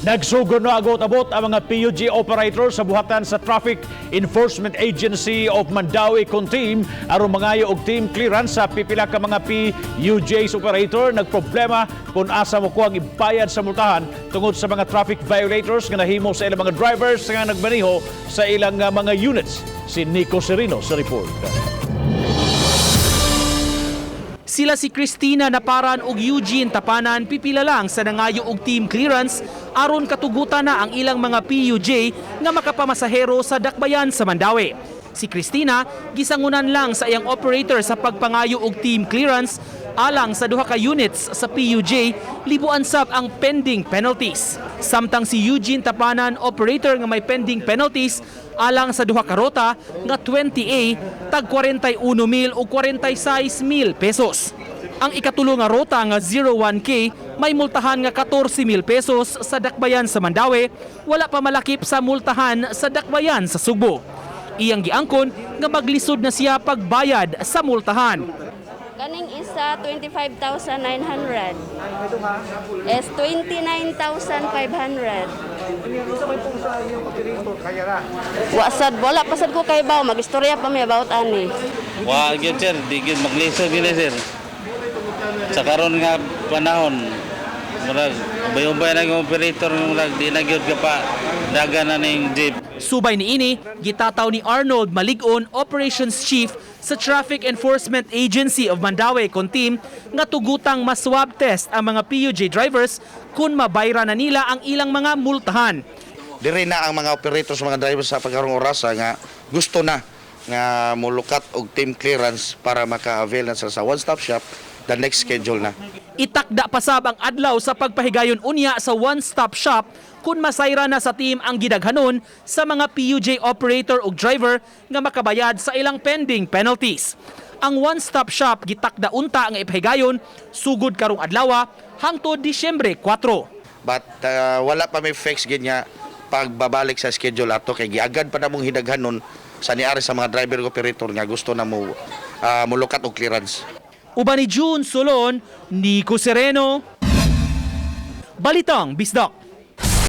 Nagsugod na agot-abot ang mga PUJ operator sa buhatan sa Traffic Enforcement Agency of Mandaue kon team aron mangayo og team clearance sa pipila ka mga PUJs operator. Nagproblema kung asa mo ang ibayad sa multahan tungod sa mga traffic violators nga nahimo sa ilang mga drivers nga nagmaniho sa ilang mga units. Si Nico Serino sa report. Sila si Christina Naparan ug Eugene Tapanan, pipila lang sa nangayo og team clearance aron katugutan na ang ilang mga PUJ nga makapamasahero sa dakbayan sa Mandaue. Si Christina, gisangunan lang sa iyang operator sa pagpangayo og team clearance alang sa duha ka units sa PUJ, libuan sab ang pending penalties. Samtang si Eugene Tapanan, operator nga may pending penalties alang sa duha ka rota nga 20A, tag 41 mil o 46 mil pesos. Ang ikatulo nga rota nga 01K may multahan nga 14 mil pesos sa dakbayan sa Mandaue, wala pa malakip sa multahan sa dakbayan sa Sugbo. Iyang giangkon nga maglisod na siya pagbayad sa multahan. Kaning isa, 25,900. Is 29,500. Wa sad, wala pa sad ko kay baw, magistorya pa mi about ani. Wa gyud, sir, di gyud maglisod gyud, sir. Sa karon nga panahon, murag ubay-ubay na yung operator, murag di na gyud ka pa dagan na ning jeep. Subay niini, gitataw ni Arnold Maligon, Operations Chief sa Traffic Enforcement Agency of Mandaue kon team, nga tugutang ma-swab test ang mga PUJ drivers kung mabayra na nila ang ilang mga multahan. Diri na ang mga operators, mga drivers sa pagkarong orasa nga gusto na nga mulukat og team clearance para maka-avail na sila sa one-stop shop the next schedule na. Itakda pasab ang adlaw sa pagpahigayon unya sa one-stop shop kung masayra na sa team ang gidaghanon sa mga PUJ operator ug driver nga makabayad sa ilang pending penalties. Ang one-stop shop gitakda unta nga ipahigayon sugod karong adlaw hangtod Disyembre 4. But wala pa may fix gid nga pagbabalik sa schedule ato kay giagad pa namong hidaghanon sa niari sa mga driver operator nga gusto na mo mulukat og clearance. Uban ni June Solon, Nico Sereno, Balitang Bisdak.